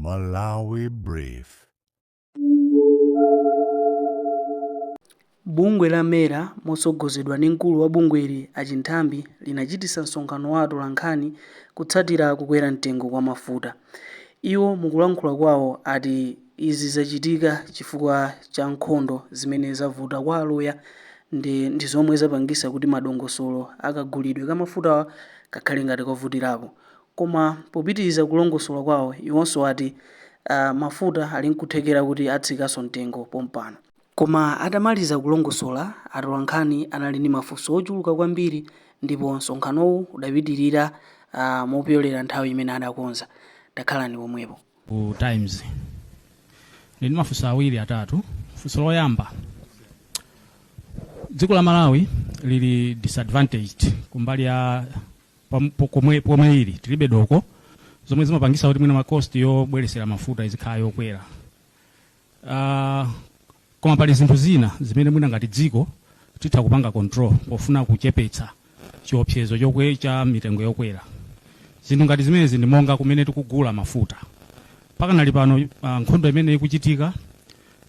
Malawi Brief. Bungwe la MERA motsogozedwa ndi mkulu wa bungweli a Chinthambi linachititsa msonkhano wa atolankhani kutsatira kukwera mtengo kwa mafuta. Iwo mukulankhula kwawo ati izi zachitika chifukwa cha nkhondo zimene zavuta kwa aluya ndi zomwe zapangisa kuti madongosolo akagulidwe ka mafutawa kakhale ngati kovutirapo. Koma popitiriza kulongosola kwawo iwonso ati mafuta ali nkuthekera kuti atsikanso mtengo pompano. Koma atamaliza kulongosola, atolankhani anali ndi mafunso ochuluka kwambiri ndipo msonkhanowu udapitirira mopyolera nthawi imene adakonza. Takhalani pomwepo. Ku Times ndili ndi mafunso awiri atatu. Funso loyamba, dziko la Malawi lili disadvantaged kumbali ya pomwe ili tilibe doko, zomwe zimapangisa kuti mwina ma cost yobweresera mafuta izikhala yokwera. Koma pali zinthu zina zimene mwina ngati dziko titha kupanga control pofuna kuchepetsa chiopsezo cha mitengo yokwera. Zinthu ngati zimenezi ndi monga kumene tikugula mafuta. Pakanali pano, nkhondo imene ikuchitika,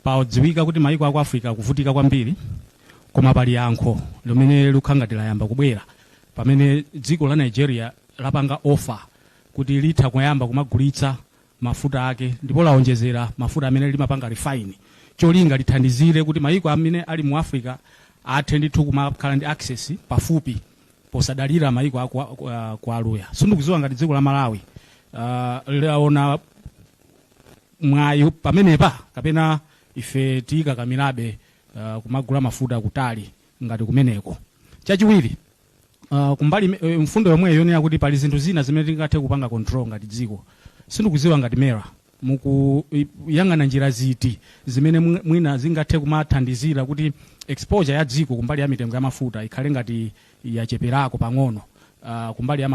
padziwika kuti maiko aku Africa akuvutika kwambiri, koma pali yankho limene likukhala ngati layamba kubwera pamene dziko la Nigeria lapanga offer kuti litha kuyamba kumagulitsa mafuta ake, ndipo laonjezera mafuta amene limapanga refine, cholinga lithandizire kuti maiko amene ali mu Africa athe ndithu kumakhala ndi access pafupi posadalira maiko aku aluya. Sindikudziwa ngati dziko la Malawi laona mwayi pamenepa kapena ife tiyikakamirabe kumagula mafuta kutali ngati kumeneko. Chachiwiri, kumbali mfundo yomweyo yonena kuti pali zinthu zina zimene tingathe kupanga control ngati dziko, sindikudziwa ngati MERA mukuyang'ana njira ziti zimene mwina zingathe kumathandizira kuti exposure ya dziko kumbali ya mitengo ya mafuta ikhale ngati yacheperako pang'ono kumbali ya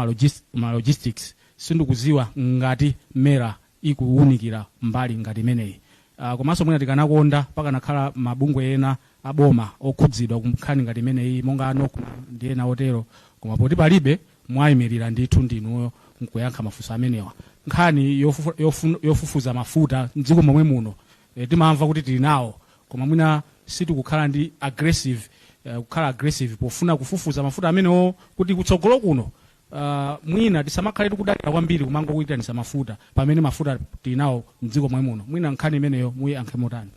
ma logistics. Sindikudziwa ngati MERA ikuwunikira mbali ngati imeneyi. Komanso mwina tikanakonda pakanakhala mabungwe ena aboma okhudzidwa ku nkhani ngati imeneyi monga a NOCMA ndi ena otero, koma poti palibe, mwayimirira ndithu ndinuyo nkuyankha mafunso amenewa. Nkhani yofufuza mafuta mdziko momwe muno, timamva kuti tili nawo, koma mwina sitikukhala ndi aggressive, kukhala aggressive pofuna kufufuza mafuta amenewo kuti kutsogolo kuno mwina tisamakhale tikudalira kwambiri kumangokuyitanisa mafuta pamene mafuta tili nawo mdziko momwe muno. Mwina nkhani imeneyo muyiyankhe motani?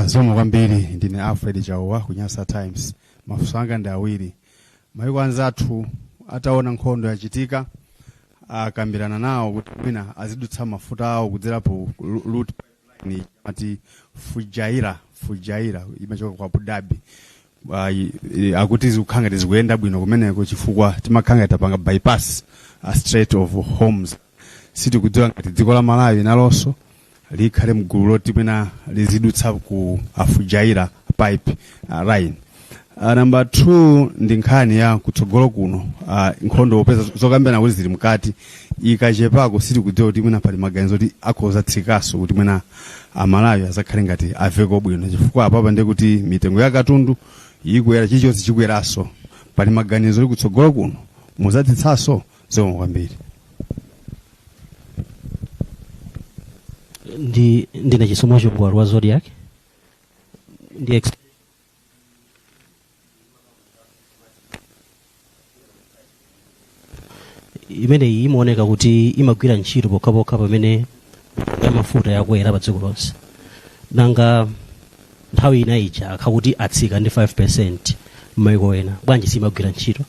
Zikomo kwambiri. Ndine Alfred Chauwa ku Nyasa Times. Mafunso anga ndi awiri. Mayiko anzathu ataona nkhondo yachitika, akambirana nawo kuti mwina azidutsa mafuta awo kudzera po route pipeline amati Fujairah, Fujairah imachoka ku Abu Dhabi. Akuti zikukhala ngati zikuyenda bwino kumeneko chifukwa timakhala ngati tapanga bypass Strait of Hormuz. Sitikudziwa ngati dziko la Malawi nalonso likhale mgulu loti mwina lizidutsa ku Fujairah pipe line. Number 2 ndi nkhani ya kutsogolo kuno, nkhondo popeza zokambirana kuti zili mkati ikachepako, sitikudziwa kuti mwina pali maganizo kuti akhoza tsikaso kuti mwina Amalawi azakhale ngati aveko bwino, chifukwa apapa ndiye kuti mitengo ya katundu ikwera, chilichonse chikweranso. Pali maganizo kuti kutsogolo kuno muzatsitsanso? Zikomo kwambiri. Ndine Chisomo Chungwalu wa Zodiak. Ndi imeneyi imaoneka kuti imagwira ntchito pokhapokha pamene ya mafuta yakwera pa dziko lonse. Nanga nthawi ina ija akha kuti atsika ndi 5% m'maiko ena, bwanji simagwira ntchito?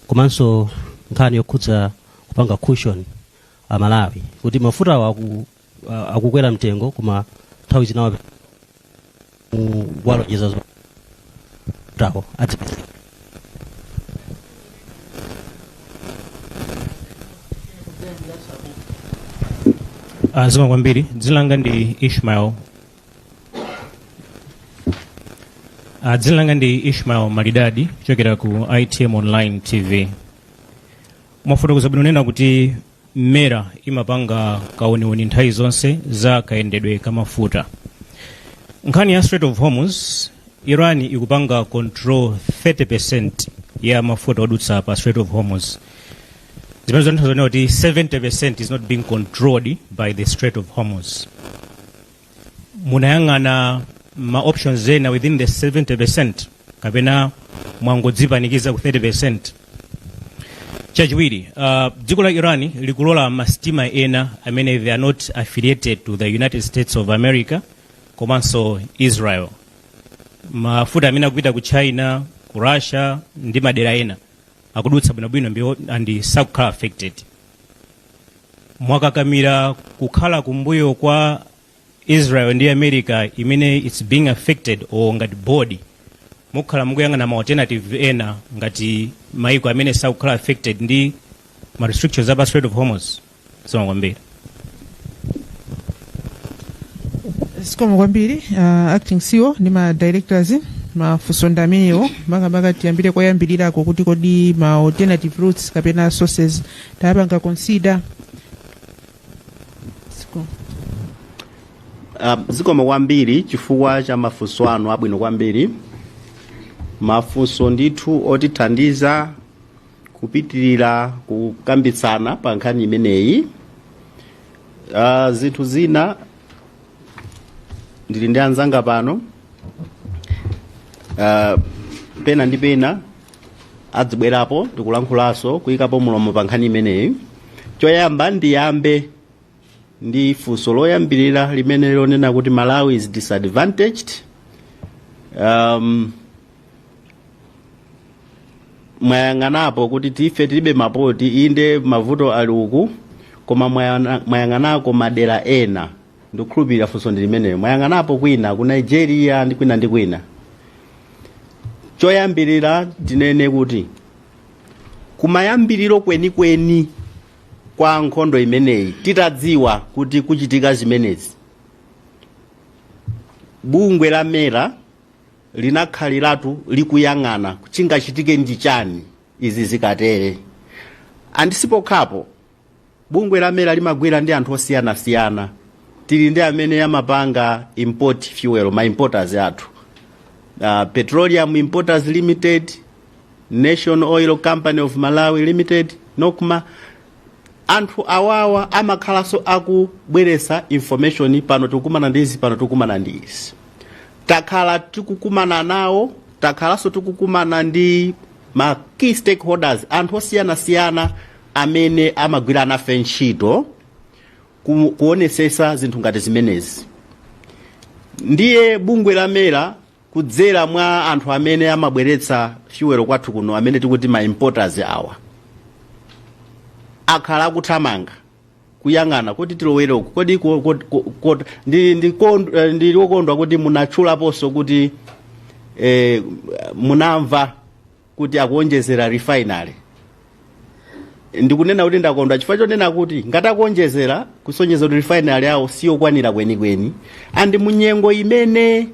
Komanso nkhani yokhudza kupanga cushion Amalawi kuti mafutawo akukwera mtengo, koma nthawi zinawo walonjeza mafutawo adzipezeka. Zikomo kwambiri. Dzina langa ndi Ishmael. Dzina langa ndi Ishmael Malidadi kuchokera ku ITM Online TV. Mwafotokoza bwino nena kuti MERA imapanga kauniuni nthawi zonse za kayendedwe ka mafuta. Nkhani ya Strait of Hormuz, Iran ikupanga control 30% ya mafuta odutsa pa Strait of Hormuz. Zimene zotanthauza kuti 70% is not being controlled by the Strait of Hormuz. Munayang'ana ma options ena within the 70% kapena mwangodzipanikiza ku 30%? Chachiwiri, dziko la Iran likulola masitima ena amene they are not affiliated to the United States of America komanso Israel. Mafuta amene akupita ku China, ku Russia ndi madera ena akudutsa bwinobwino and sakukhala affected. Mwakakamira kukhala kumbuyo kwa Israel ndi America imene it's being affected, or ngati board mukhala mukuyang'ana ma alternative ena ngati maiko amene sakukhala affected ndi ma restrictions apa Strait of Hormuz? Zikomo kwambiri. Zikomo kwambiri, acting CEO ndi ma directors. Mafunso ndi amenewo. Makamaka tiyambire koyambirirako kuti kodi ma alternative routes kapena sources tayapanga consider? Zikomo. Zikomo kwambiri chifukwa cha mafunso anu abwino kwambiri, mafunso ndithu otithandiza kupitirira kukambitsana pa nkhani imeneyi. Zinthu zina ndili ndi anzanga pano, pena ndi pena adzibwerapo ndikulankhulanso kuyikapo mulomo pa nkhani imeneyi. Choyamba ndiyambe ndi funso loyambirira limene lonena kuti Malawi is disadvantaged. Mwayang'anapo kuti ife tilibe mapoti, inde mavuto ali uku, koma mwayang'anako madera ena? Ndikukhulupirira funso ndi limeneyo. Mwayang'anapo kwina ku Nigeria ndi kwina ndi kwina? Choyambirira tinene kuti kumayambiriro kwenikweni kwa nkhondo imeneyi, titadziwa kuti kuchitika zimenezi, bungwe la MERA linakhaliratu likuyang'ana chingachitike ndi chani izi zikatere. And sipokhapo, bungwe la MERA limagwira ndi anthu osiyanasiyana. Tili ndi amene amapanga import fuel, ma importers athu, Petroleum Importers Limited, National Oil Company of Malawi Limited, NOCMA. Anthu awawa amakhalanso akubweretsa information: pano tikukumana ndi izi, pano tikukumana ndi izi. Takhala tikukumana nawo, takhalanso tikukumana ndi ma key stakeholders, anthu osiyanasiyana amene amagwira nafe ntchito kuonesesa zinthu ngati zimenezi. Ndiye bungwe la MERA, kudzera mwa anthu amene amabweretsa fuel kwathu kuno, amene tikuti ma importers awa, akhala akuthamanga kuyang'ana kuti tilowere uku kodi ndili wokondwa kuti munatchulaponso kuti munamva kuti akuonjezera refinery. Ndikunena kuti ndakondwa chifukwa chonena kuti ngati akuonjezera, kusonyeza kuti refinery yawo siyokwanira kwenikweni. And munyengo imene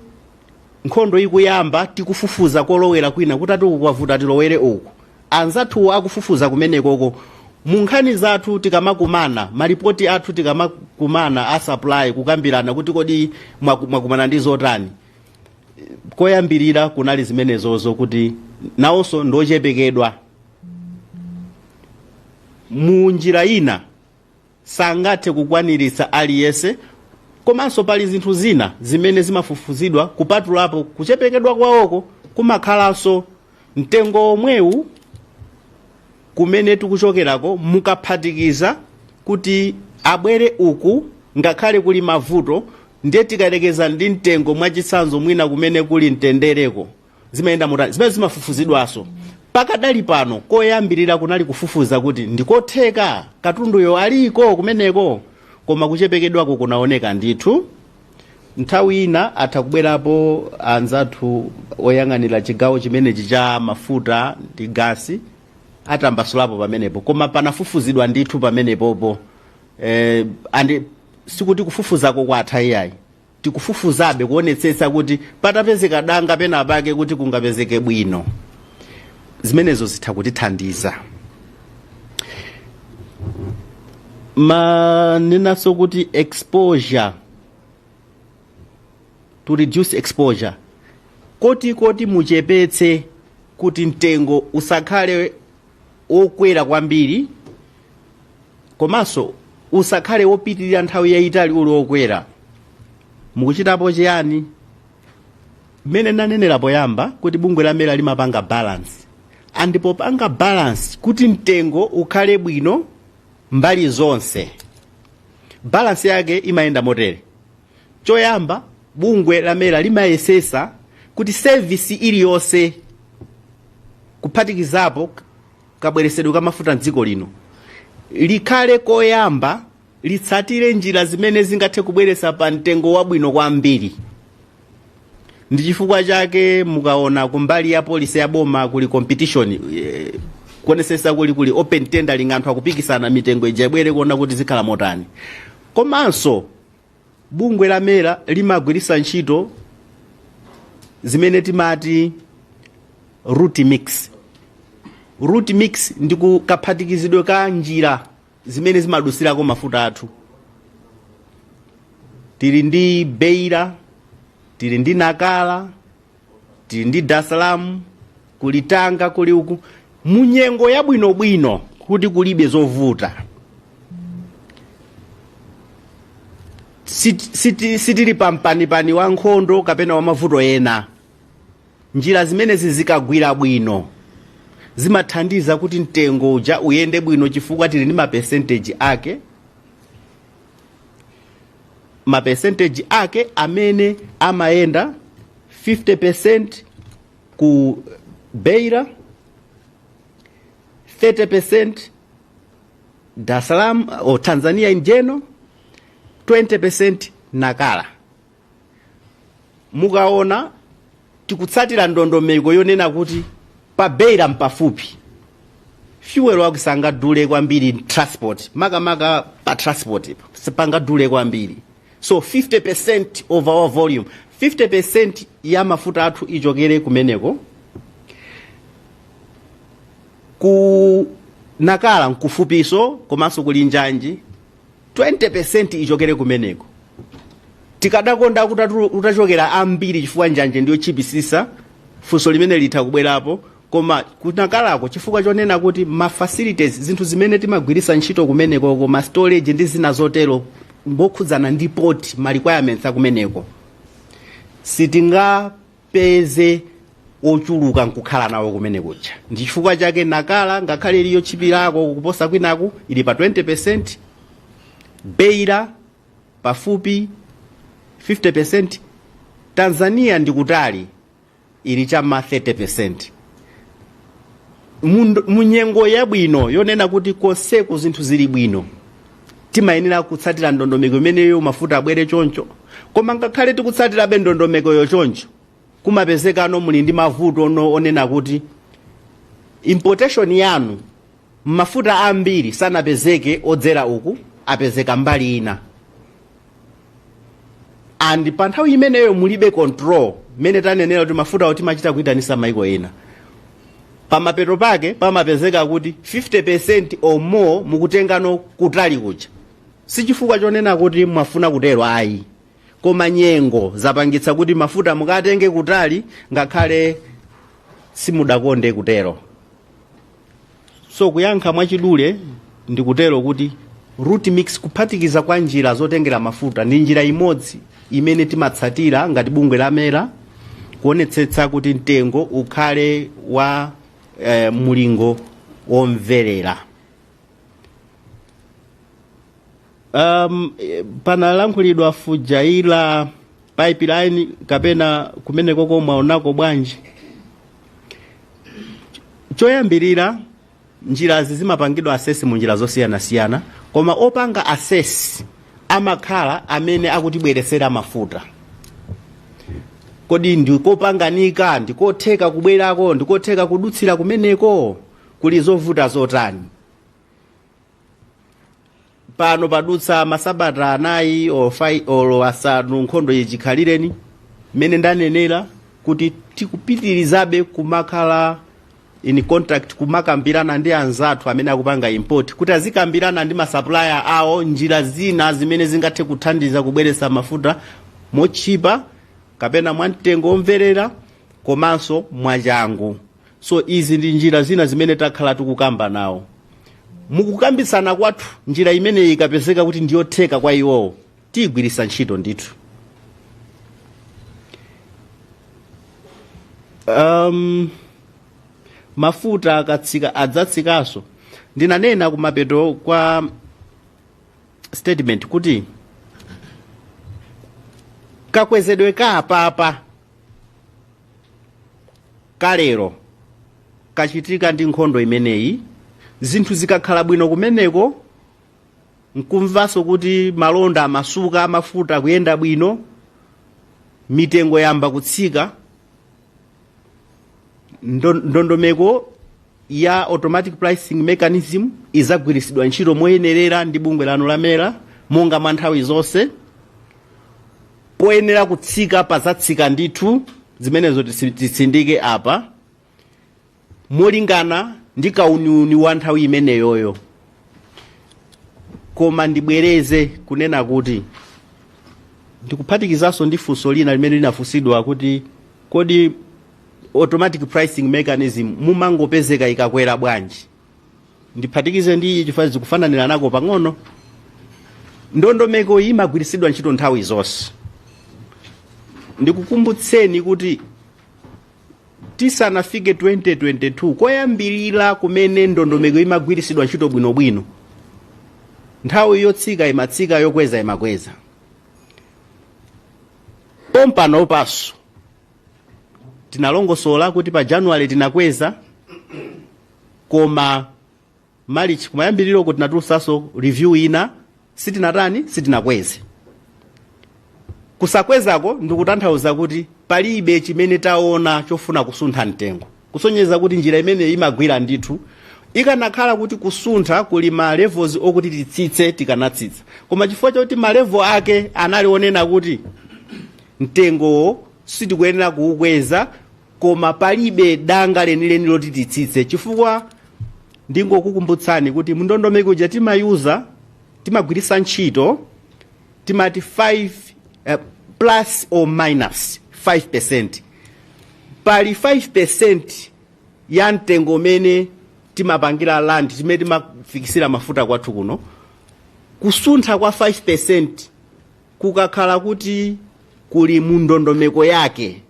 nkhondo ikuyamba, tikufufuza kolowera kwina kuti ati uku kwavuta, tilowere uku, anzathuwo akufufuza kumenekoko. Mu nkhani zathu tikamakumana, malipoti athu tikamakumana a supply, kukambirana kuti kodi mwakumana ndi zotani, koyambirira kunali zimenezozo kuti nawonso ndochepekedwa mu njira ina, sangathe kukwaniritsa aliyense. Komanso pali zinthu zina zimene zimafufuzidwa kupatulapo kuchepekedwa kwawoko, kumakhalanso mtengo omwewu kumene tikuchokerako. Mukaphatikiza kuti abwere uku ngakhale kuli mavuto, ndiye tikayerekeza ndi mtengo mwachitsanzo mwina kumene kuli mtendereko, zimayenda motani? Zimene zimafufuzidwanso. Pakadali pano, koyambirira kunali kufufuza kuti ndikotheka katunduyo aliko kumeneko, koma kuchepekedwako kunaoneka ndithu. Nthawi ina atha kubwerapo anzathu oyang'anira chigawo chimenechi cha mafuta ndi gasi, atambasulapo pamenepo, koma panafufuzidwa ndithu pamenepopo. And sikuti kufufuzako kwatha iyayi, tikufufuzabe kuonetsetsa kuti patapezeka danga pena pake kuti kungapezeke bwino, zimenezo zitha kutithandiza. Manenanso kuti exposure, to reduce exposure, koti muchepetse kuti mtengo usakhale wokwera kwambiri. Komanso usakhale wopitirira nthawi yayitali uli wokwera. Mukuchitapo chiyani? Mmene nanenera poyamba kuti bungwe la MERA limapanga balance, and popanga balance kuti mtengo ukhale bwino mbali zonse, balance yake imayenda motere. Choyamba, bungwe la MERA limayesesa kuti service iliyonse, kuphatikizapo kabweresedwe ka mafuta mdziko lino, likhale koyamba litsatire njira zimene zingathe kubweretsa pa mtengo wabwino kwambiri. Ndi chifukwa chake mukaona kumbali ya policy ya boma kuli competition, kuonesesa kuli open tendering, anthu akupikisana mitengo ija ibwere, kuona kuti zikhala motani. Komanso bungwe la MERA limagwiritsa ntchito zimene timati route mix. Route mix ndi kaphatikizidwe ka njira zimene zimadusirako mafuta athu. Tili ndi Beira, tili ndi Nakala, tili ndi Dar es Salaam, kuli Tanga, kuli uku. Munyengo yabwinobwino kuti kulibe zovuta, sitili pampanipani wa nkhondo kapena wa mavuto ena, njira zimenezi zikagwira bwino zimathandiza kuti mtengo uja uyende bwino, chifukwa tili ndi mapercentage ake, mapercentage ake amene amayenda 50% ku Beira, 30% Dar es Salaam or Tanzania in general, 20% Nakala. Mukaona tikutsatira ndondomeko yonena kuti pa Beira mpafupi, fuel wake sangadule kwambiri, transport, makamaka pa transport sipangadule kwambiri. So 50% of our volume, 50% ya mafuta athu ichokere kumeneko. Ku Nakala nkufupiso, komanso kuli njanji, 20% ichokere kumeneko. Tikadakonda kutachokera ambiri chifukwa njanje ndiyo chipisisa, funso limene litha kubwerapo. Koma kunakalako, chifukwa chonena kuti ma facilities, zinthu zimene timagwiritsa ntchito kumeneko, ma storage ndi zina zotero, mbokhudzana ndi port, ma requirements akumeneko, sitingapeze ochuluka nkukhala nawo kumene kuja. Ndi chifukwa chake Nakala, ngakhale iliyo chipirako kuposa kwinaku, ili pa 20%, Beira pafupi 50%, Tanzania ndi kutali, ili chama 30%. Munyengo yabwino yonena kuti konseku zinthu zili bwino, timayenera kutsatira ndondomeko imeneyo, mafuta abwere choncho. Koma ngakhale tikutsatirabe ndondomekoyo choncho, kumapezekano muli ndi mavuto ono onena kuti importation yanu mafuta ambiri sanapezeke odzera uku, apezeka mbali ina, and pa nthawi imeneyo mulibe control. Mmene tanenera kuti mafuta timachita kuyitanisa maiko ena, pamapeto pake pamapezeka kuti 50% or more mukutengano kutali kuja. Si chifukwa chonena kuti mwafuna kutero ayi, koma nyengo zapangitsa kuti mafuta mukatenge kutali ngakhale simudakonde kutero. So kuyankha mwachidule ndikutero kuti route mix, kuphatikiza kwa njira zotengera mafuta, ndi njira imodzi imene timatsatira ngati bungwe la MERA kuonetsetsa kuti mtengo ukhale wa mulingo womverera. Panalankhulidwa Fujairah pipeline kapena kumenekoko mwaonako bwanji? Choyambirira, njirazi zimapangidwa assess mu njira zosiyanasiyana, koma opanga assess amakhala amene akutibweresera mafuta. Kodi ndikopanganika, ndikotheka kubwerako, ndikotheka kudutsira kumeneko, kuli zovuta zotani? Pano padutsa masabata 4 or 5 or 5 nkhondo ichikhalireni. Mmene ndanenera kuti tikupitirizabe kumakhala in contact, kumakambirana ndi anzathu amene akupanga import kuti azikambirana ndi masupplier awo njira zina zimene zingathe kuthandiza kubweretsa mafuta mochipa kapena mwamtengo womverera komanso mwachangu. So izi ndi njira zina zimene takhala tikukamba nawo. Mukukambitsana kwathu, njira imeneyi ikapezeka kuti ndiyotheka kwa iwowo, tiyigwiritsa ntchito ndithu. Mafuta akatsika adzatsikanso. Ndinanena kumapeto kwa statement kuti kakwezedwe ka apapa kalero kachitika ndi nkhondo imeneyi. Zinthu zikakhala bwino kumeneko, nkumvanso kuti malonda amasuka, amafuta kuyenda bwino, mitengo yamba kutsika, ndondomeko ya automatic pricing mechanism izagwiritsidwa ntchito moyenerera ndi bungwe lanu la MERA monga mwa nthawi zonse. Poyenera kutsika pazatsika ndithu. Zimenezo titsindike apa, molingana ndi kauniuni wa nthawi imeneyoyo. Koma ndibwereze kunena kuti ndikuphatikizanso ndi funso lina limene linafunsidwa kuti kodi automatic pricing mechanism mumangopezeka ikakwera bwanji? Ndiphatikize ndi iyi chifukwa zikufananira nako pang'ono. Ndondomeko iyi imagwiritsidwa ntchito nthawi zonse. Ndikukumbutseni kuti tisanafike 2022, koyambirira kumene ndondomeko imagwiritsidwa ntchito bwinobwino, nthawi yotsika imatsika, yokweza imakweza. Pompano paso tinalongosola kuti pa January tinakweza, koma March kumayambiriro tinatulusanso review ina, sitinatani, sitinakweze. Kusakwezako ndikutanthauza kuti palibe chimene taona chofuna kusuntha mtengo, kusonyeza kuti njira imene imagwira ndithu. Ikanakhala kuti kusuntha kuli ma levels okuti titsitse, tikanatsitsa, koma chifukwa choti ma level ake anali onena kuti mtengowo sitikuyenera kuukweza, koma palibe danga lenileni loti titsitse, chifukwa ndingokukumbutsani kuti mndondomeko ija timayuza, timagwiritsa ntchito, timati 5 plus or minus 5. Pali 5 ya mtengo umene timapangira land, timene timafikisira mafuta kwathu kuno. Kusuntha kwa 5 kukakhala kuti kuli mu ndondomeko yake,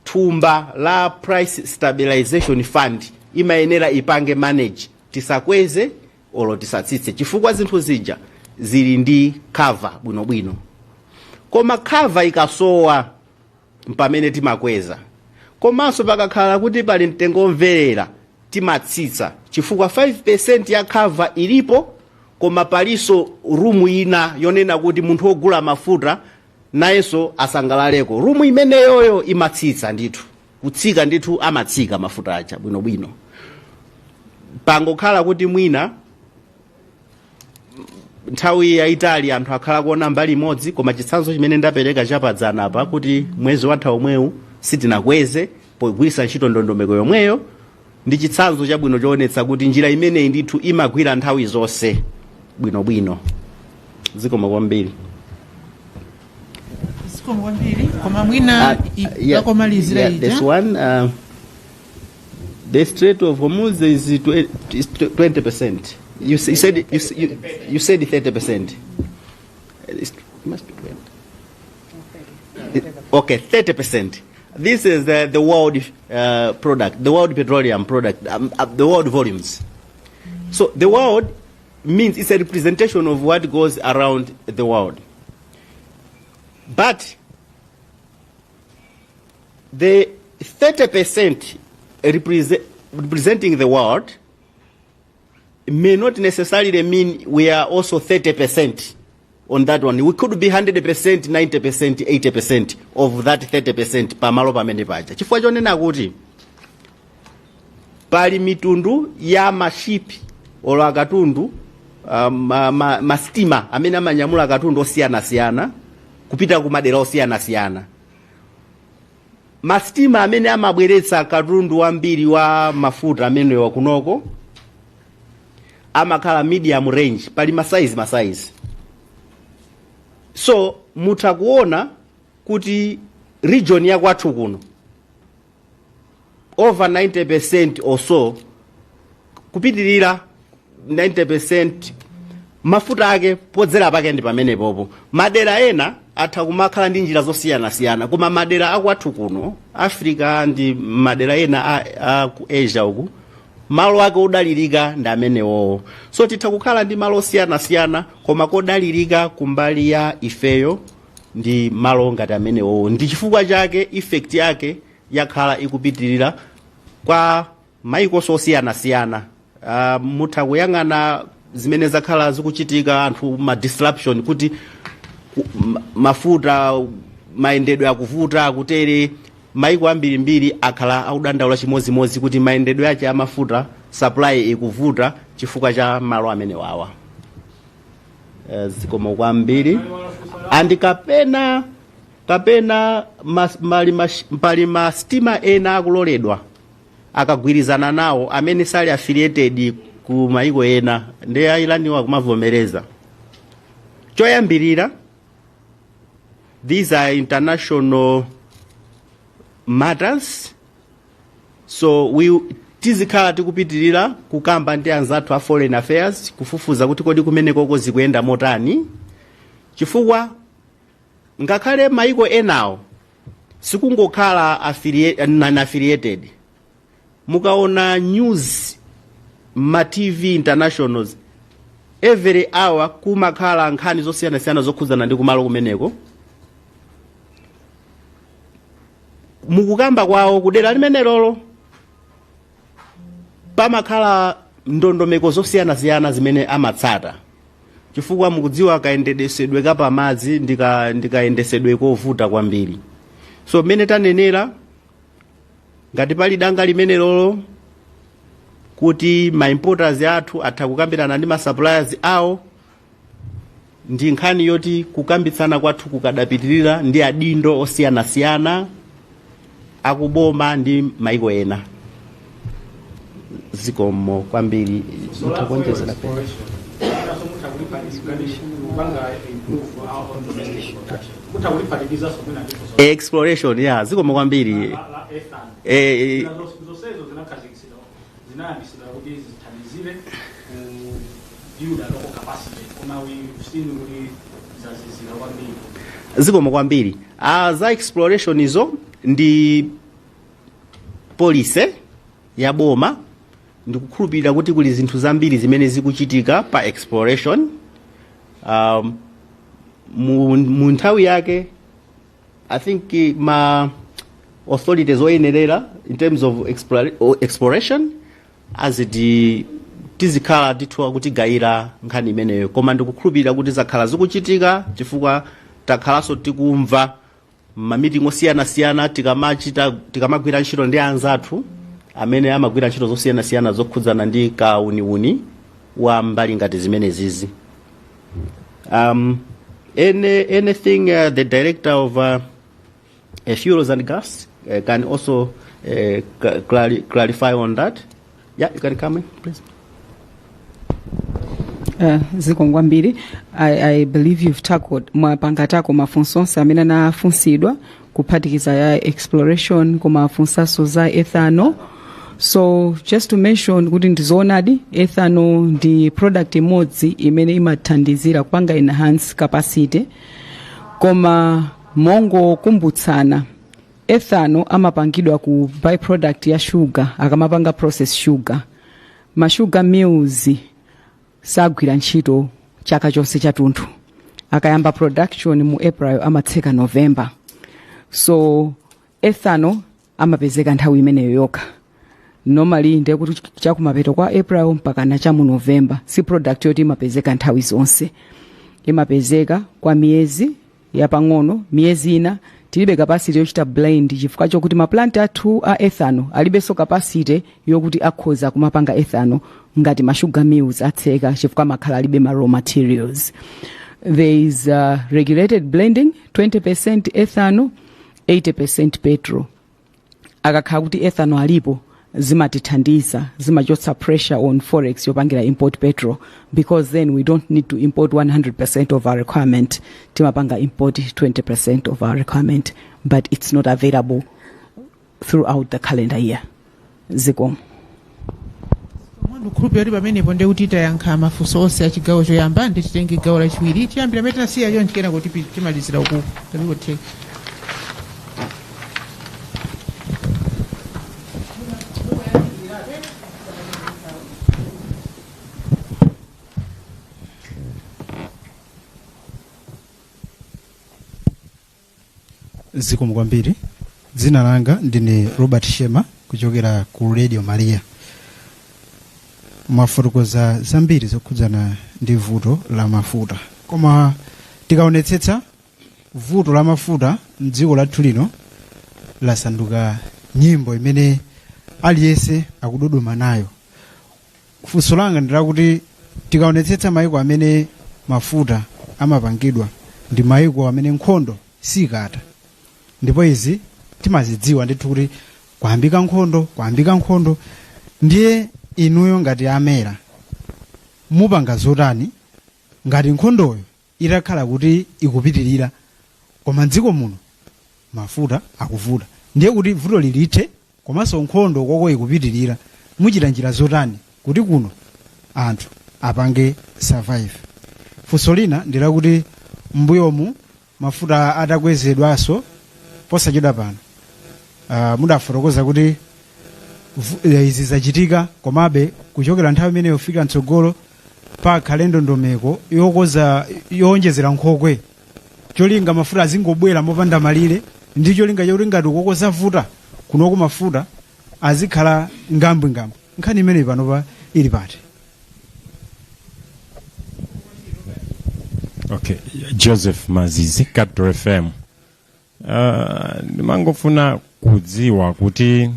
thumba la Price Stabilization Fund imayenera ipange manage, tisakweze olo tisatsitse, chifukwa zinthu zija zili ndi cover bwinobwino. Koma cover ikasowa, mpamene timakweza. Komanso pakakhala kuti pali mtengo omverera, timatsitsa, chifukwa 5 ya cover ilipo, koma palinso room ina yonena kuti munthu wogula mafuta nayenso asangalaleko. Room imeneyoyo imatsitsa ndithu, kutsika ndithu, amatsika mafuta aja bwinobwino. Pangokhala kuti mwina nthawi yayitali anthu akhala kuona mbali imodzi, koma chitsanzo chimene ndapereka chapadzana apa kuti mwezi watha omwewu sitinakweze pogwiritsa ntchito ndondomeko yomweyo ndi chitsanzo chabwino choonetsa kuti njira imeneyi ndithu imagwira nthawi zonse bwinobwino. Zikomo kwambiri. Zikomo kwambiri, koma mwina akomalizira ija. This one, the Strait of Hormuz is 20%. You said you said 30%. It must be 20. Okay, 30%. This is the world product, the world petroleum product, the world volumes. So the world means it's a representation of what goes around the world. But the 30% representing the world may not necessarily mean we are also 30% on that one. We could be 100%, 90%, 80% of that 30% pamalo pamene paja. Chifukwa chonena kuti pali mitundu ya mashipi olo akatundu, masitima amene amanyamula akatundu osiyanasiyana kupita ku madera osiyanasiyana. Masitima amene amabweretsa katundu wambiri wa mafuta amenewa kunoko amakhala medium range. Pali masaizi masaizi, so mutha kuona kuti region ya kwathu kuno over 90% or so kupitirira 90% mafuta ake podzera pake ndi pamenepopo. Madera ena atha kumakhala ndi njira zosiyanasiyana, koma madera akwathu kuno Africa ndi madera ena a ku Asia uku, malo ake odalirika ndi amenewowo. So titha kukhala ndi malo osiyanasiyana, koma kodalirika kumbali ya ifeyo ndi malo ngati amenewowo. Ndi chifukwa chake effect yake yakhala ikupitirira kwa maiko osiyanasiyana. Mutha kuyang'ana zimene zakhala zikuchitika, anthu ma disruption kuti mafuta mayendedwe akuvuta akutere. Maiko ambirimbiri akhala akudandaula chimodzimodzi kuti mayendedwe ake amafuta, supply ikuvuta chifukwa cha malo amenewawa. Zikomo kwambiri. And kapena pali masitima ena akuloledwa akagwirizana nawo amene sali affiliated ku maiko ena, ndi a Iraniwo kumavomereza. Choyambirira, these are international matters, so we tizikhala tikupitirira kukamba ndi anzathu a foreign affairs kufufuza kuti kodi kumenekoko zikuyenda motani, chifukwa ngakhale maiko enawo sikungokhala non-affiliated. Mukaona news ma TV internationals, every hour kumakhala nkhani zosiyanasiyana zokhudzana ndi kumalo kumeneko. Mukukamba kwawo kudera limenelolo pamakhala ndondomeko zosiyanasiyana zimene amatsata, chifukwa mukudziwa kayendesedwe kapamadzi ndikayendesedwe kovuta kwambiri. So mmene tanenera, ngati pali danga limenelolo kuti ma importers athu atha kukambirana ndi ma suppliers awo, ndi nkhani yoti kukambitsana kwathu kukadapitirira ndi adindo osiyanasiyana akuboma ndi maiko ena. Zikomo kwambiri. Mutha kuonjezera pena. Exploration ya, zikomo kwambiri. Zinayambisidwa kuti zithandizire ku build a local capacity, koma we've seen kuti zazizira kwambiri. Zikomo kwambiri. Za exploration izo ndi policy ya boma. Ndikukhulupirira kuti kuli zinthu zambiri zimene zikuchitika pa exploration. Mu nthawi yake, I think ma authorities oyenerera in terms of exploration aziti tizikhala tithu kutigayira nkhani imeneyo, koma ndikukhulupirira kuti zakhala zikuchitika chifukwa takhalanso tikumva mamiting osiyanasiyana tikamagwira ntchito ndi anzathu amene amagwira ntchito zosiyanasiyana zokhudzana ndi kauniuni wa mbali ngati zimenezizi. Anything the director of fuels and gas can also clarify on that. Yeah, you can come in, please. Zikomo kwambiri. I believe you've tackled, mwapanga tackle mafunso onse amene anafunsidwa, kuphatikiza ya exploration, koma afunsanso za ethanol. So just to mention kuti ndizoonadi, ethanol ndi product imodzi imene imathandizira kupanga enhance capacity, koma mongokumbutsana, ethanol amapangidwa ku byproduct ya sugar. Akamapanga process sugar, ma sugar mills sagwira ntchito chaka chonse chathunthu. Akayamba production mu April, amatseka November. So ethanol amapezeka nthawi imeneyo yokha normally, ndiye kuti chakumapeto kwa April mpaka na chamu November. Si product yoti imapezeka nthawi zonse, imapezeka kwa miyezi yapang'ono. Miyezi ina tilibe capacity yochita blend chifukwa chokuti ma plant athu a ethanol alibenso capacity yokuti akhoza kumapanga ethanol ngati ma sugar mills atseka, chifukwa makhala alibe ma raw materials. There is regulated blending, 20% ethanol, 80% petrol. Akakhala kuti ethanol alipo, zimatithandiza, zimachotsa pressure on forex yopangira import petrol, because then we don't need to import 100% of our requirement. Timapanga import 20% of our requirement, but it's not available throughout the calendar year. Zikomo. Ndikukhulupirira kuti pamenepo ndiye kuti tayankha mafunso onse a chigawo choyamba, ndi titenge gawo lachiwiri. Tiyambira pamene tinasiya chonchi, kenako timalizira uku tapikotheka. Zikomo kwambiri. Dzina langa ndine Robert Shema kuchokera ku Radio Maria. Mwafotokoza zambiri zokhudzana ndi vuto la mafuta, koma tikaonetsetsa vuto la mafuta mdziko lathu lino lasanduka nyimbo imene aliyense akudodoma nayo. Funso langa ndilakuti tikaonetsetsa maiko amene mafuta amapangidwa ndi maiko amene nkhondo sikata, ndipo izi timazidziwa ndithu kuti kwayambika nkhondo, kwayambika nkhondo. Ndiye inuyo ngati a MERA mupanga zotani ngati nkhondoyo itakhala kuti ikupitirira koma mdziko muno mafuta akuvuta? Ndiye kuti vuto lilithe komanso nkhondo koko ikupitirira, muchita njira zotani kuti kuno anthu apange survive? Funso lina ndilakuti mbuyomu mafuta atakwezedwanso posachedwa pano, mudafotokoza kuti izi zachitika, komabe kuchokera nthawi imeneyo kufika mtsogolo pakhale ndondomeko yokoza yowonjezera nkhokwe, cholinga mafuta azingobwera mopanda malire, ndi cholinga chakuti ngati ukoko zavuta kunoku mafuta azikhala ngambwingambwi. Nkhani imeneyi panopa ili pati? Okay, Joseph Mazizi, Capital FM. Ndimangofuna kudziwa kuti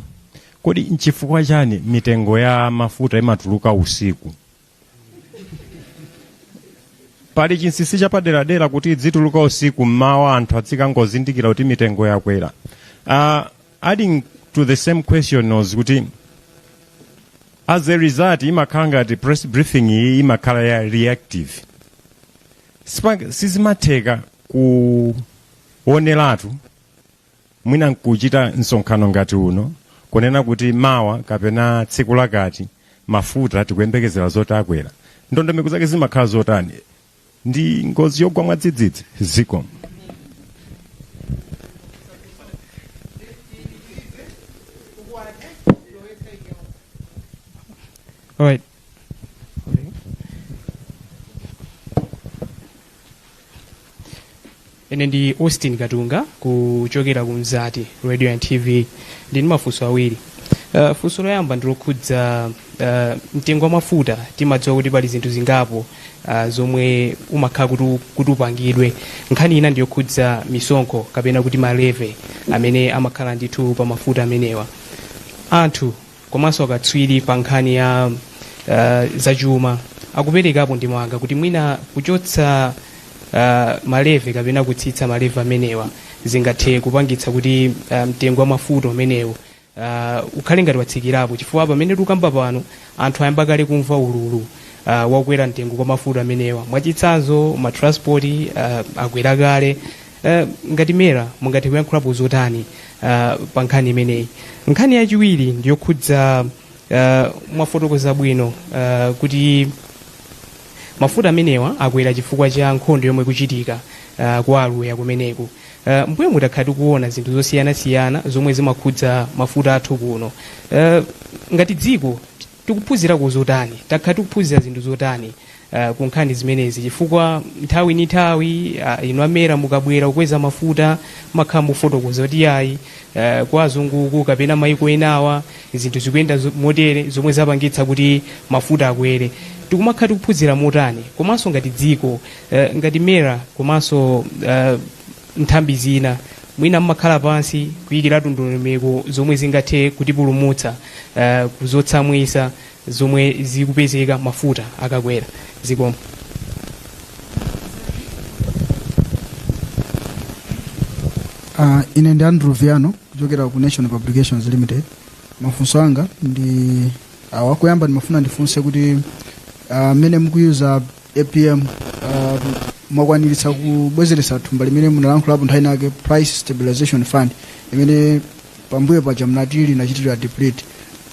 kodi nchifukwa chani mitengo ya mafuta imatuluka usiku? Pali chinsinsi chapaderadera kuti idzituluka usiku, mmawa anthu adzikangozindikira kuti mitengo yakwera? Adding to the same question was kuti as a result imakhala ngati press briefing iyi imakhala ya reactive. Sizimatheka kuoneratu mwina nkuchita msonkhano ngati uno kunena kuti mawa kapena tsiku lakati mafuta tikuyembekezera zoti akwera. Ndondomeko zake zimakhala zotani? Ndi ngozi yogwa mwadzidzidzi? Zikomo. All right. Ine ndi Austin Katunga kuchokera ku Mzati Radio and TV. Ndili ndi mafunso awiri. Funso loyamba ndilokhudza mtengo wa mafuta. Timadziwa kuti pali zinthu zingapo zomwe umakhala kuti upangidwe. Nkhani ina ndiyokhudza misonkho kapena kuti ma levy amene amakhala ndithu pa mafuta amenewa. Anthu komanso akatswiri pa nkhani ya zachuma akuperekapo ndemanga kuti mwina kuchotsa ma levy kapena kutsitsa ma levy amenewa zingathe kupangitsa kuti mtengo wa mafuta umenewu ukhale ngati watsikirapo, chifukwa pamene tikukamba pano anthu ayamba kale kumva ululu wakukwera mtengo kwa mafuta amenewa. Mwachitsanzo ma transport akwera kale. Ngati MERA mungathe kuyankhulapo zotani pa nkhani imeneyi? Nkhani yachiwiri ndiyokhudza mwafotokoza bwino kuti mafuta amenewa akwera chifukwa cha nkhondo yomwe ikuchitika kwa Aluya kumeneku. Mbuyo mutakhala tikuona zinthu zosiyanasiyana zomwe zimakhudza mafuta athu kuno. Ngati dziko tikuphunzirako zotani? Takhala tikuphunzira zinthu zotani ku nkhani zimenezi? Chifukwa nthawi ndi nthawi inu a MERA mukabwera kukweza mafuta makhala mufotokoza kuti yayi, kwa azunguku kapena maiko enawa zinthu zikuyenda motere zomwe zapangitsa kuti mafuta akwere. Tikumakhala tikuphunzira motani? Komanso ngati dziko, ngati MERA komanso nthambi zina, mwina mmakhala pansi kuyikiratu ndondomeko zomwe zingathe kutipulumutsa kuzotsamwisa zomwe zikupezeka mafuta akakwera? Zikomo. Ine ndi Andrew Viano kuchokera ku National Publications Limited. Mafunso anga ndi awa. Kuyamba ndimafuna ndifunse kuti mmene mukuyuza APM, mwakwaniritsa kubwezeretsa thumba limene munalankhulapo nthawi inake, Price Stabilization Fund, imene pambuyo paja mnati linachitidwa deplete?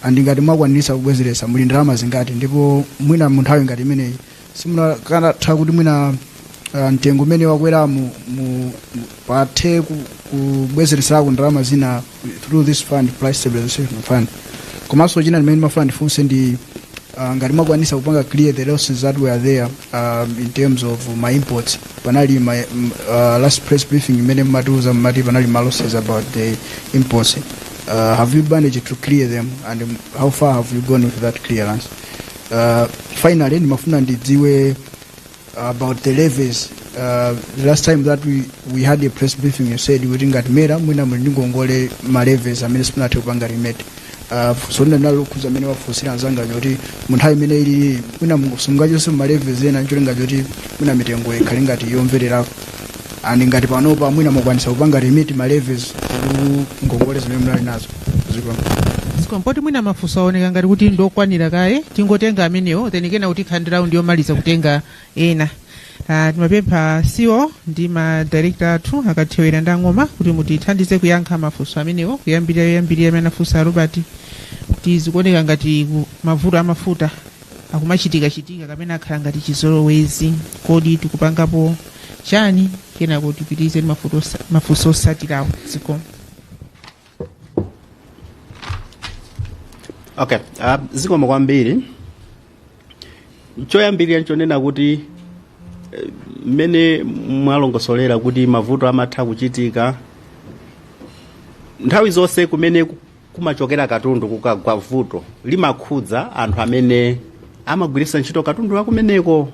And ngati mwakwanitsa kubwezeretsa, muli ndalama zingati? Ndipo mwina mu nthawi ngati imeneyi simunakanatha kuti mwina mtengo umene wakwera mu pathe kubwezeretserako ndalama zina through this fund, Price Stabilization Fund? Komanso china limene ndimafuna ndifunse ndi ngati mwakwanisa kupanga clear the losses that were there in terms of ma imports. Panali last press briefing imene mmatiuza, mmati panali ma losses about the imports. Have you managed to clear them, and how far have you gone with that clearance? Finally, ndimafuna ndidziwe about the levies. The last time that we had a press briefing, you said kuti ngati MERA mwina muli ndi ngongole, ma levies amene simunathe kupanga remit. So lina linali amene wafunsira anzanga kuti mu nthawi imene ili mwina simungachonse ma levies ena, ncholinga choti mwina mitengo ikhale ngati yomvererako, and ngati panopa mwina mukwanisa kupanga remit ma levies ku ngongole zimene munali nazo. Zikomo. Zikomo. Mwina mafunso aoneka ngati kuti ndokwanira kaye, tingotenga amenewo, then kena kuti khandi round yomaliza kutenga ena. Timapempha CEO ndi ma director athu akathewera ndi ang'oma kuti mutithandize kuyankha mafunso amenewo, kuyambirira yoyambirira amene anafunsa a Robert, kuti zikuoneka ngati mavuto amafuta akumachitika-chitika kapena akhala ngati chizolowezi, kodi tikupangapo chani? Kenako tipitirize ndi mafunso osatirawo. Zikomo. Okay, zikomo kwambiri. Choyambirira nchonena kuti mmene mwalongosolera kuti mavuto amatha kuchitika nthawi zonse kumene kumachokera katundu, kukagwa vuto limakhudza anthu amene amagwiritsa ntchito katundu wakumeneko.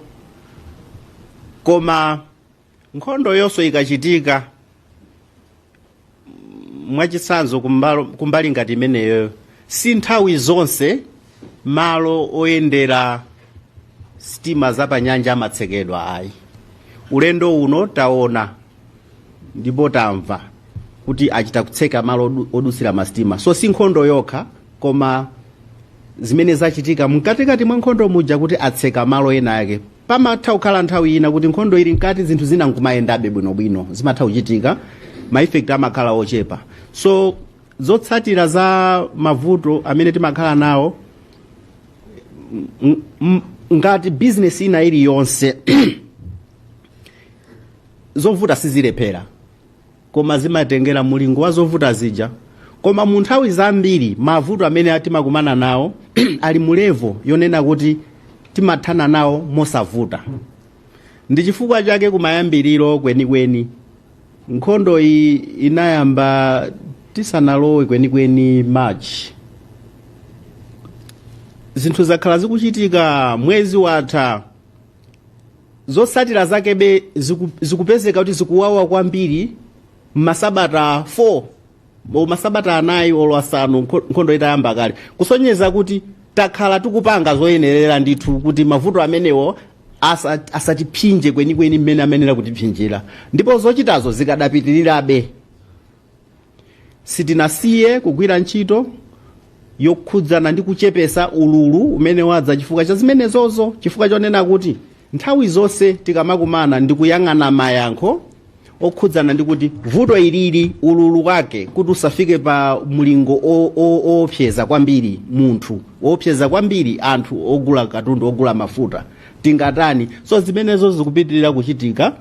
Koma nkhondo yonso ikachitika, mwachitsanzo kumbali ngati imeneyo, si nthawi zonse malo oyendera sitima zapanyanja amatsekedwa, ayi. Ulendo uno taona ndipo tamva kuti achita kutseka malo odutsira masitima. So si nkhondo yokha, koma zimene zachitika mkatikati mwa nkhondo muja kuti atseka malo ena ake. Pamatha kukhala nthawi ina kuti nkhondo ili mkati, zinthu zina nkumayendabe bwinobwino, zimatha kuchitika, ma effect amakhala ochepa. So zotsatira za mavuto amene timakhala nawo ngati business ina iliyonse, zovuta sizilephera, koma zimatengera mulingo wa zovuta zija. Koma mu nthawi zambiri mavuto amene timakumana nawo ali mu level yonena kuti timathana nawo mosavuta. Ndi chifukwa chake kumayambiriro kwenikweni, nkhondo iyi inayamba tisanalowe kwenikweni March, zinthu zakhala zikuchitika mwezi watha, zotsatira zakebe zikupezeka kuti zikuwawa kwambiri masabata 4 o masabata 4 olo 5 nkhondo itayamba kale, kusonyeza kuti takhala tikupanga zoyenerera ndithu kuti mavuto amenewo asatipsinje kwenikweni mmene amenera kutipsinjira. Ndipo zochitazo zikadapitirirabe. Sitinasiye kugwira ntchito yokhudzana ndi kuchepesa ululu umene wadza chifukwa cha zimenezozo, chifukwa chonena kuti nthawi zonse tikamakumana ndi kuyang'ana mayankho okhudzana ndi kuti vuto ilili, ululu wake kuti usafike pa mlingo oopseza kwambiri munthu, oopseza kwambiri anthu ogula katundu, ogula mafuta, tingatani? So zimenezo zikupitirira kuchitika.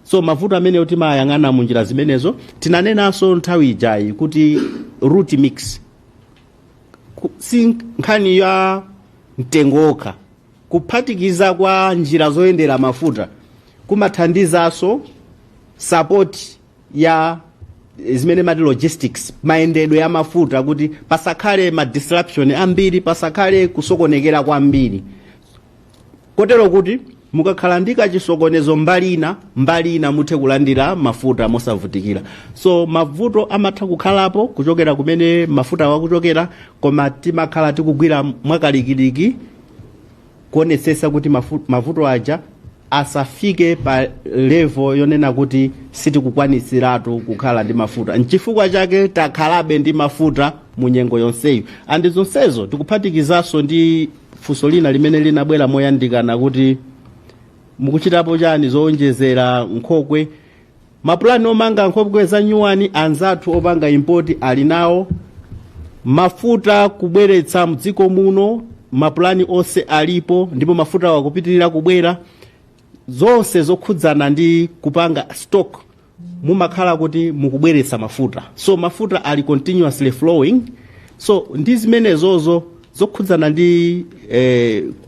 So mavuto amenewo timayang'ana mu njira zimenezo. Tinanenanso nthawi ijayi kuti route mix si nkhani ya mtengo wokha, kuphatikiza kwa njira zoyendera mafuta kumathandizanso support ya zimene mati logistics, mayendedwe ya mafuta, kuti pasakhale ma disruption ambiri, pasakhale kusokonekera kwambiri, kotero kuti mukakhala ndi kachisokonezo mbali ina, mbali ina muthe kulandira mafuta mosavutikira. So mavuto amatha kukhalapo kuchokera kumene mafuta wakuchokera, koma timakhala tikugwira mwakalikiliki kuonetsetsa kuti mavuto aja asafike pa level yonena kuti sitikukwanitsiratu kukhala ndi mafuta. Nchifukwa chake takhalabe ndi mafuta mu nyengo yonseyo. And zonsezo tikuphatikizanso ndi funso lina limene linabwera moyandikana kuti mukuchitapo chani zowonjezera nkhokwe. Mapulani omanga nkhokwe za nyuwani anzathu opanga import ali nawo. Mafuta kubweretsa mdziko muno, mapulani onse alipo ndipo mafuta wakupitirira kubwera. Zonse zokhudzana ndi kupanga stock, mumakhala kuti mukubweretsa mafuta, so mafuta ali continuously flowing. So ndi zimenezozo zokhudzana ndi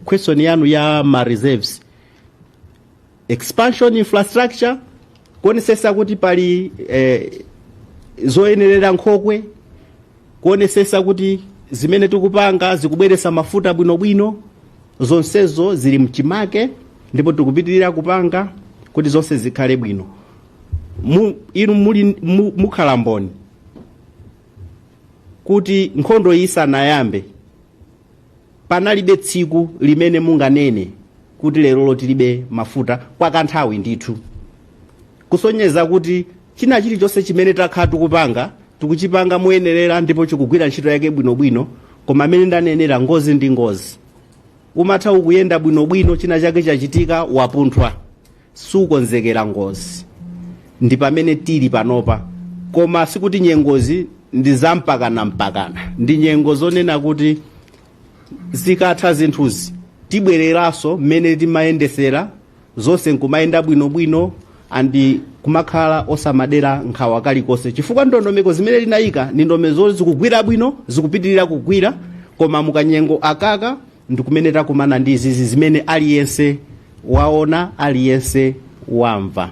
question yanu ya ma reserves, expansion, infrastructure, kuonesesa kuti pali zoyenerera nkhokwe, kuonesesa kuti zimene tikupanga zikubweretsa mafuta bwinobwino, zonsezo zili mchimake ndipo tikupitirira kupanga kuti zonse zikhale bwino. Inu muli mukhala mboni kuti nkhondo iyi isanayambe panalibe tsiku limene munganene kuti lero tilibe mafuta kwa kanthawi ndithu, kusonyeza kuti china chilichonse chimene takhala tikupanga, tikuchipanga moyenerera ndipo chikugwira ntchito yake bwinobwino. Koma amene ndanenera, ngozi ndi ngozi, umatha ukuyenda bwinobwino, china chake chachitika, wapunthwa, sukonzekera ngozi. Ndi pamene tili panopa. Koma sikuti nyengozi ndi zampakana mpakana, ndi nyengo zonena kuti zikatha zinthuzi tibwereranso mmene timayendesera zonse, nkumayenda bwinobwino and kumakhala osamadera nkhawa kalikonse, chifukwa ndondomeko zimene tinayika ndi ndondomeko zikugwira bwino, zikupitirira kugwira. Koma mukanyengo akaka ndikumene takumana ndi izizi zimene aliyense waona, aliyense wamva.